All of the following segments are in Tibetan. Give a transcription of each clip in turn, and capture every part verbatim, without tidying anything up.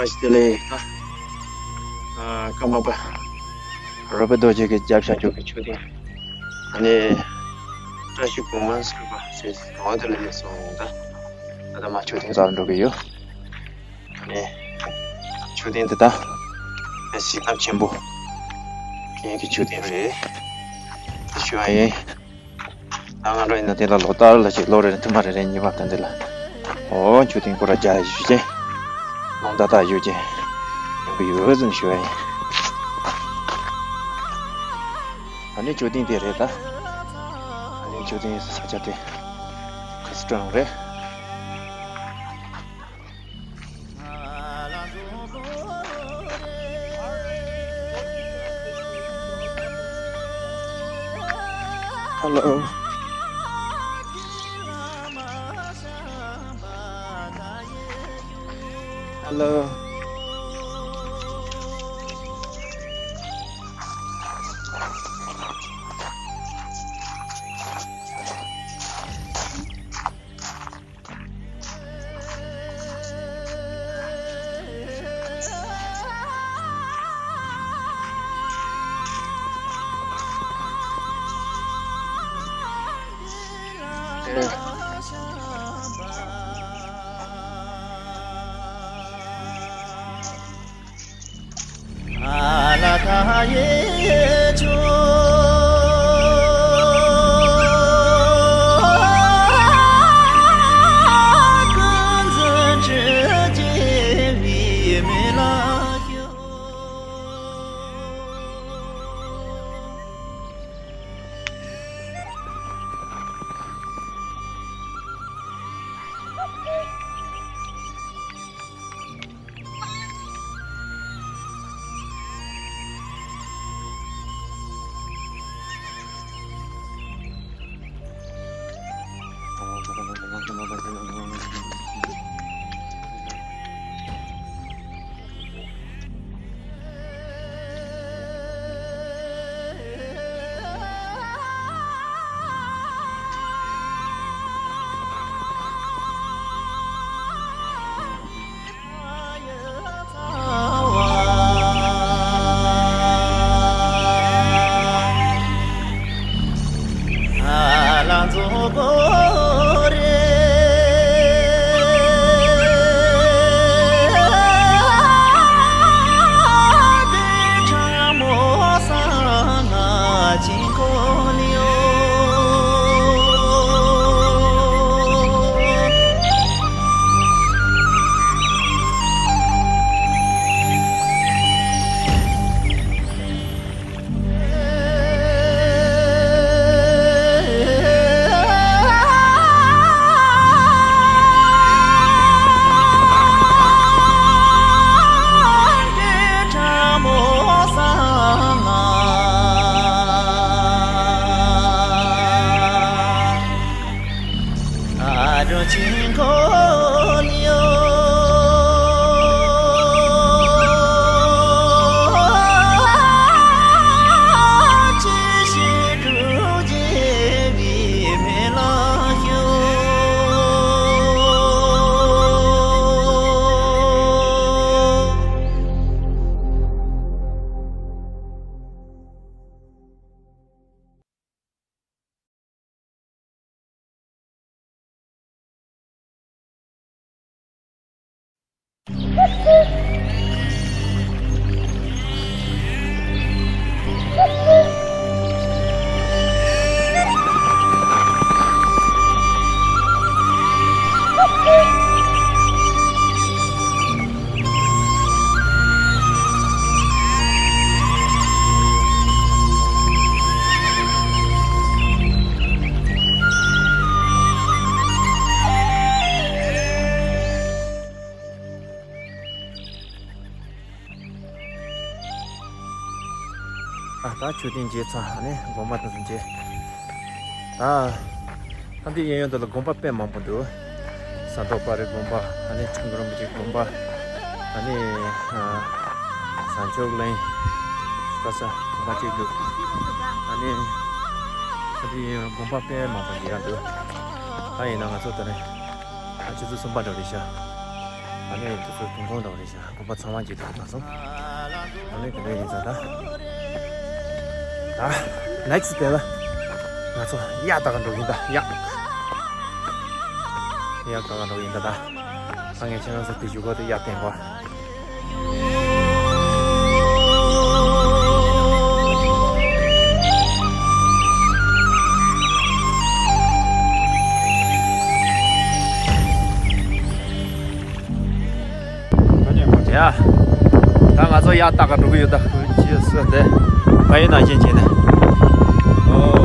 བཀྲ་ཤིས་བདེ་ལེགས། ད་ཨ་ཀརྨ་པ་རོ་པ་རྡོ་རྗེ་གི་རྒྱབ་ཤ་རྒྱུག་གི་མཆོད་རྟེན། ཨ་ནི་བཀྲ་ཤིས་གོང་མ་ཟེར་བ་ཞེས་འོ་དེ་ལ་སླེབས་སོང་། ད་ད་ལྟ་མ་མཆོད་རྟེན་རྩ་འགྲོ་གི་ཡོད། ཨ་ནི་མཆོད་རྟེན་དེ་ད་ཨེ་གཟིགས་རྣམ་ཆེན་པོ་རྒྱན་གྱི་མཆོད་རྟེན་རེད། དེ་ཞུ་བ་ཡིན། ད་ང་རང་ཡིན་ན་དེ་ལ་ལོ་ལྟར་ལ་ཞིག་ལོ་རེ་རེ་ཐུན་མ་རེ་རེ་གཉིས་པ་ད་འདི་ལ་འོ་མཆོད་རྟེན་སྐོར་ར་རྒྱག་ཞུ་ཅེ། ལོང་ཏག་ཏག་ཞུ་ཅེ་ཡོང་གི་ཡོད་ཙམ་ཞུ་བ་ཡིན། ཨ་ནི་མཆོད་རྟེན་དེ་རེད་ད། ཨ་ནི་མཆོད་རྟེན་ས་ཆ་དེ་ཁ་སི་ཀྲོང་རེད། Hello. Hello. ཨ་ད་མཆོད་རྟེན་མཇལ་ཚར། ཨ་ནི་དགོན་པ་དེ་ཚོ་མཇལ། ད་ད་འདི་གཡས་གཡོན་དེ་ལ་དགོན་པ་དཔེ་མང་པོ་འདུག་ས་རྡོ་པ་རི་དགོན་པ། ཨ་ནི་ཁྲ་འགུ་རིན་པོ་ཆེ་དགོན་པ། ཨ་ནི་ཨ་ཟངས་ཆུ་གླིང་ག་ས་དགོན་པ་གཅིག་འདུག་ཨ་ནི་ད་འདི་གཡས་གཡོན་དགོན་པ་དཔེ་མང་པོ་མཇལ་ཡག་འདུག་ད་ཡིན་ན་ང་ཚོ་ད་ནི་ཨ་ཆུ་ཚོད་གསུམ་པ་འདྲ་རེད་ཤག་ཨ་ནི་དེ་ཚོ་ཐུང་ཐུང་འདྲ་བ་རེད་ཤག་སྤོབས་པ་ཚང་མ་གྱིས་ཐོབ་དང་སོང་། ཨ་ནི་དེ་འདྲ་ཡིན་ཙང་ད། ད་ནེག་སི་དེ་ལ་ང་ཚོ་གཡག་ལྟ་ག་འགྲོ་གི་ཡིན་ད། གཡག་གཡག་ལྟ་ག་འགྲོ་གི་ཡིན་ད་ད། ད་ངས་ཁྱེད་རང་ཚོ་དེ་གཞུག་གུ་དུ་གཡག་བསྟན་གོ། ཡ། ད་ང་ཚོ་གཡག་ལྟ་ག་འགྲོ་གི་ཡོད་ད། ཁོ་ཅི་སུ་དེ། ཕ་ཡུལ་ནང་བཞིན་བྱས་ནས། ཨོ།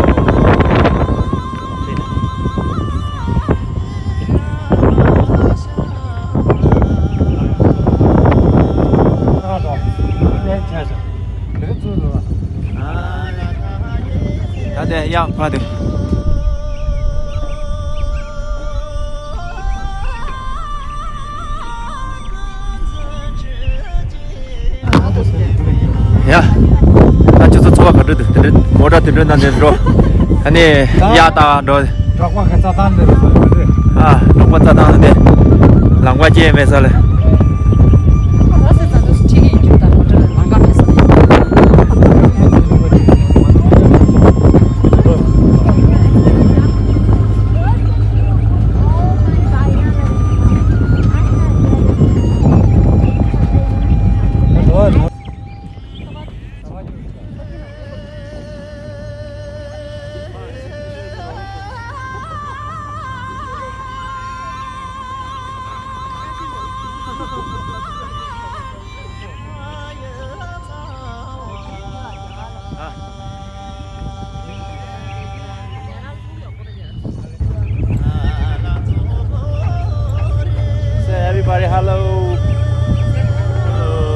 ད་དེ་གཡག་ཕ་དེ། ཡ། ད་ཁྱོད་ཚོ་འཚོ་བ་ག་འདྲ་འདུག་དེ་འདྲ་མོ་ཊ་དེ་འདྲ་ནང་ནས་འགྲོ། ཨ་ནི་གཡག་ལྟ་འགྲོ། འབྲོག་པ་གི་རྩྭ་ཐང་འདི་རུ་འགྲོ་གི་རེད། ཨ། འབྲོག་པ་རྩྭ་ཐང་དེ། ལམ་ཁ་ཅི་མེད་ས་ལ། ཨོ་སི་ཙང་དུ་ཁྲིད་ཀྱི་རྒྱུ་དང་མོ་ཊ་ལམ་ཁ་མེད་ས་ལ། Say everybody hello. Hello.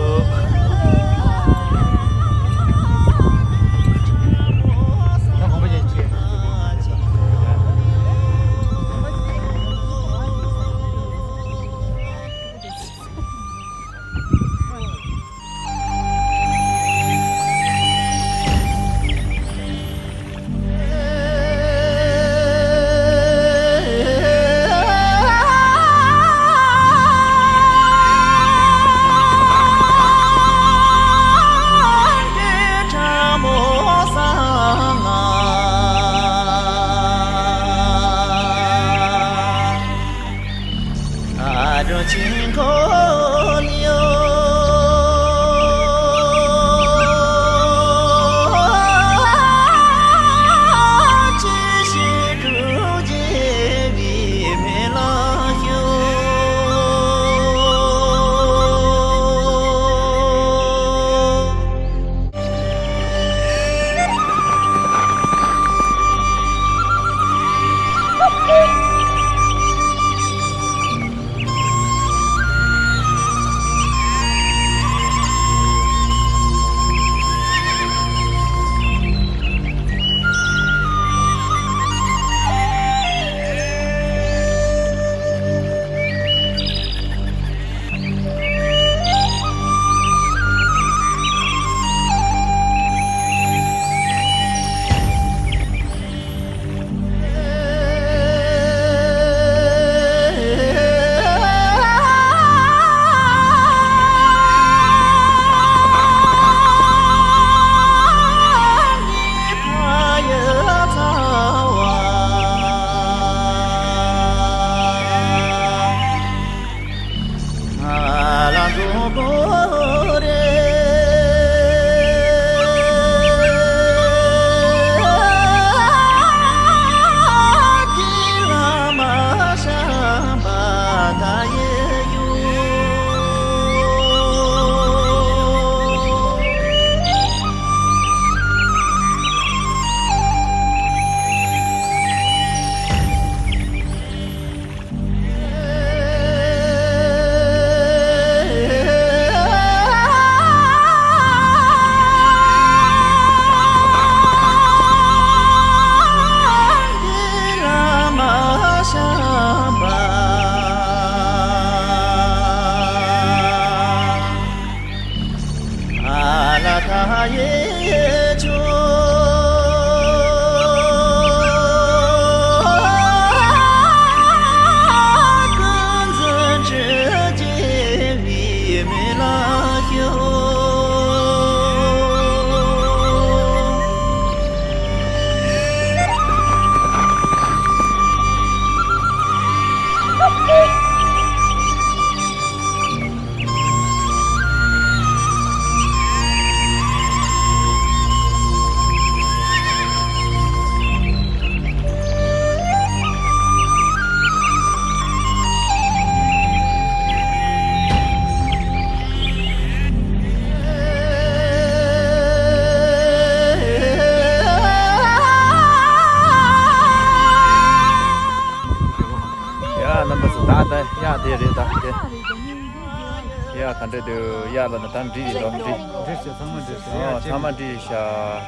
ད་འདྲེ་དུ་ཡག་ལ་ན་ད་འདྲི་རེད་དོ། འདྲི། འདྲི་ཤག་ཚང་མ་འདྲི་ཤག་ཨོ་ཚང་མ་འདྲི་ཤག་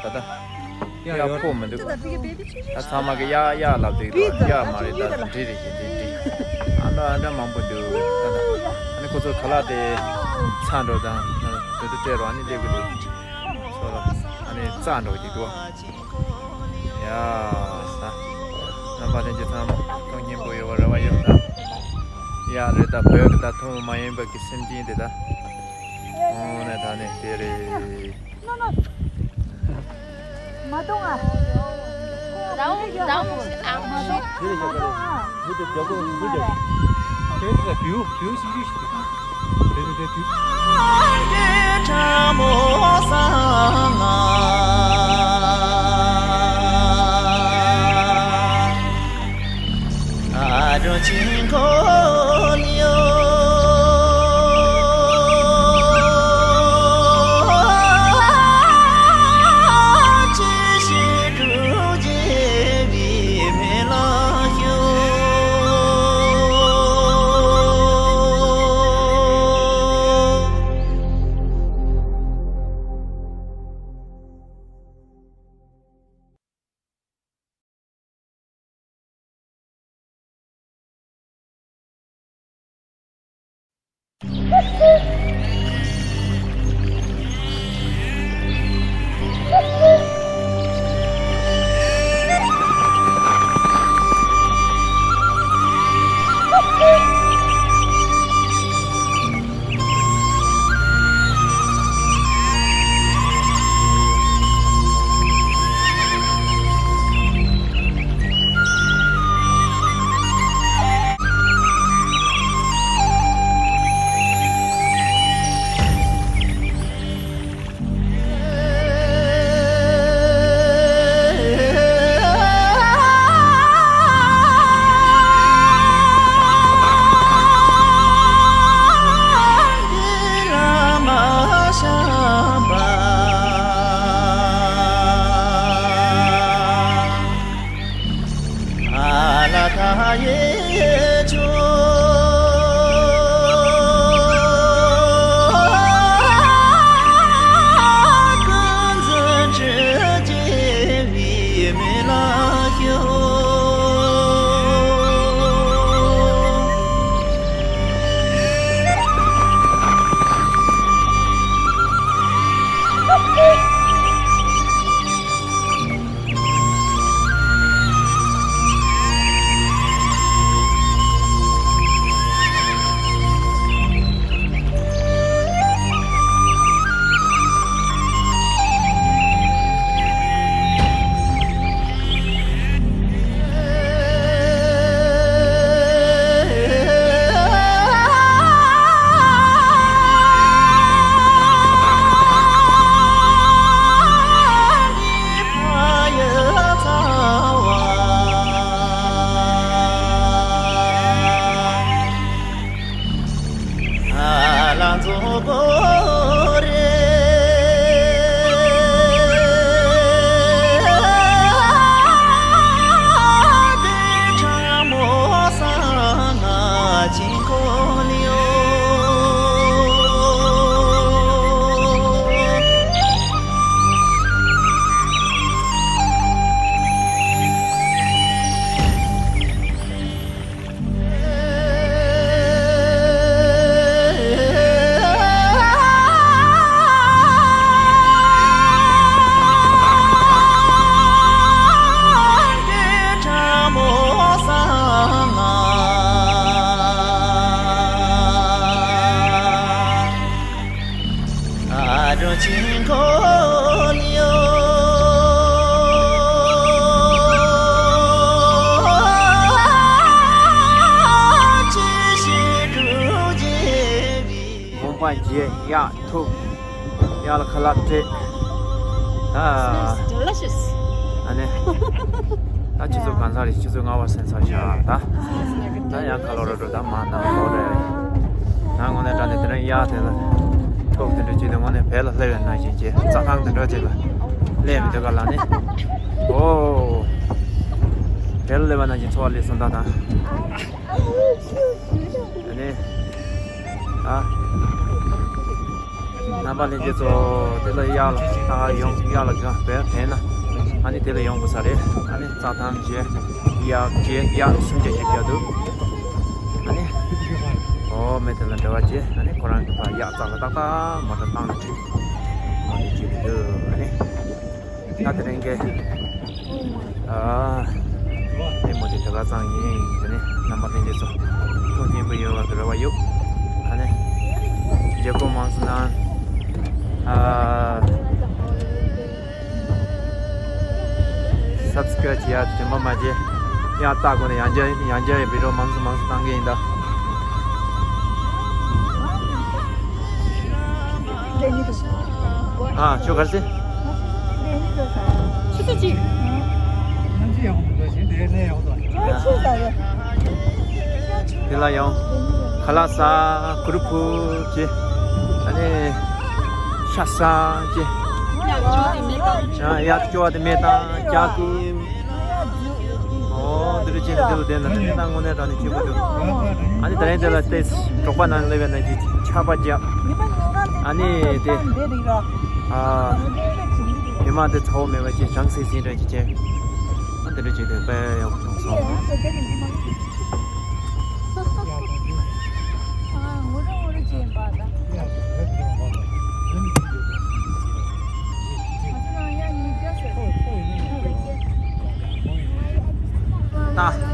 ད་ད་ཡག་ཕོག་མི་འདུག་ད་ཚང་མ་གི་ཡག་ཡག་ལབ་དུས་དོ་ཡག་མ་རེད། ད་འདྲི་རེད་ཀྱི་འདྲི་འདྲི། ཨ་འདྲ་ཨ་འདྲ་མང་པོ་འདུག་ད་ད་ཨ་ནི་ཁོ་ཚོ་ཁ་ལག་དེ་ཚ་འགྲོ་དང་དུ་དུ་སྤྲད་རོགས་ཨ་ནི་སླེབས་གི་འདུག་ཚོ་ལ་ཨ་ནི་རྩ་འགྲོ་གི་འདུག་ཡ། ས། རྣམ་པ་ལྷན་རྒྱས་ཚང་མ་མཐོང་སྙིང་པོ་ཡོད་པ་རེ་བ་ཡོད་ད། ཡ་རེད་ད། བོད་ཀྱི་ད་ཐུན་མོང་མ་ཡིན་པ་གི་སེམས་ཅན་དེ་ད། འོ་ནས་ད་ནས་དེ་རེད། མ་གཏོང་ཨ། མ་གཏོང་ཨ། གོམ་པ་རྒྱས་ཡག་ཐུག་ཡག་ལ་ཁ་ལག་སྤྲད། ཨ། Delicious. ཨ་ནི། ད་ཆུ་ཚོད་གང་ཚར་རེད། ཆུ་ཚོད་ལྔ་པ་ཟིན་ཚར་ཤག་ད། ད་ཡང་ཁ་ལོ་རོ་འགྲོ་ད་མ་ན་ལོ་རེད། ད་དངོས་གནས་དྲང་གནས་དེ་རིང་གཡག་དེ་ལ་ཐུག་དེ་འདྲ་བྱས་ཏེ་དངོས་གནས་བལ་ལ་སླེབས་ཡོད་ན་བཞིན་བྱས་རྩྭ་ཐང་དེ་འདྲ་བྱས་ལ་སླེབས་མི་འདུག་ག་ལ་ནི། ཨོ། བལ་ལ་སླེབས་པ་ན་བཞིན་འཚོ་བ་སླེབས་སོང་ད་ད། ཨ་ནི། ཨ། རྣམ་པ་ལྷན་རྒྱས་ཚོ། དེ་ལ་གཡག་ལ་ད་ཡོང་གཡག་ལ་ག་བས་བས་ན། ཨ་ནི་དེ་ལ་ཡོང་དགོས་ས་རེད། ཨ་ནི་རྩྭ་ཐང་བྱས་གཡག་བྱས་གཡག་སུམ་བརྒྱ་བཞི་བརྒྱ་འདུག་ཨ་ནི་ཨོ་མེ་དེ་ལ་འབྲེལ་བ་བྱས། ཨ་ནི་ཁོ་རང་གི་ཕ་གཡག་རྩྭ་ལ་ཏག་ཏག་མོ་ཊ་བཏང་ནས་ཁྲིད་ཨ་ནི་བྱས་འདུག་ཨ་ནི། ད་དེ་རིང་གི་ཨ་ཨེ་མོ་དེ་དེ་ག་ཙང་ཡིན། དེ་ནི་རྣམ་པ་ལྷན་རྒྱས་ཚོ་ཐུགས་མཉེས་པོ་ཡོད་པ་གི་རེ་བ་ཡོད། ཨ་ནི་མཇལ་སྐོར་མང་ཙམ་གནང་། ཨ་སབ་སི་ཀ་རེབ་བྱེད་ཡ་དྲན་པ་མ་བརྗེད། ཡང་ལྟ་དགོས་ན་ཡང་བསྐྱར་ཡང་བསྐྱར་ཡང་བི་ཌི་ཡོ་མང་ཙམ་མང་ཙམ་བཏང་གི་ཡིན་ད། ཨ་ཁྱོད་ག་རེ་ཟེར། ཆུ་ཚོད་གཅིག་དེ་ལ་ཡང་ཁ་ལག་ཟ། གུ་རུ་ཕུ་བྱས། ཨ་ནི་ཤ་ཟ་བྱས། ཡར་སྐྱོ་བ་དེ་མེད་དང་རྒྱག་གི། ཨོ་འདི་རུ་ཅིག་འདི་རུ་བསྡད་ན་དེ་ནས་ད་དངོས་གནས་དྲང་གནས་སྐྱིད་པོ་འདུག་ཨ་ནི་དེ་རིང་འདི་ལ་ཏེ་འབྲོག་པ་ནང་སླེབས་པའི་ནང་གི་ཆར་པ་བརྒྱབ། ཨ་ནི་དེ་ཨ་མི་མང་དེ་ཚ་བོ་མེད་པ་ཅིག་གྲང་སིང་སིང་འདྲ་ཅིག་བྱས། ཨ་འདི་འདྲ་བྱས་ཏེ་དཔེ་ཡག་པོ་བྱུང་སོང་། ད།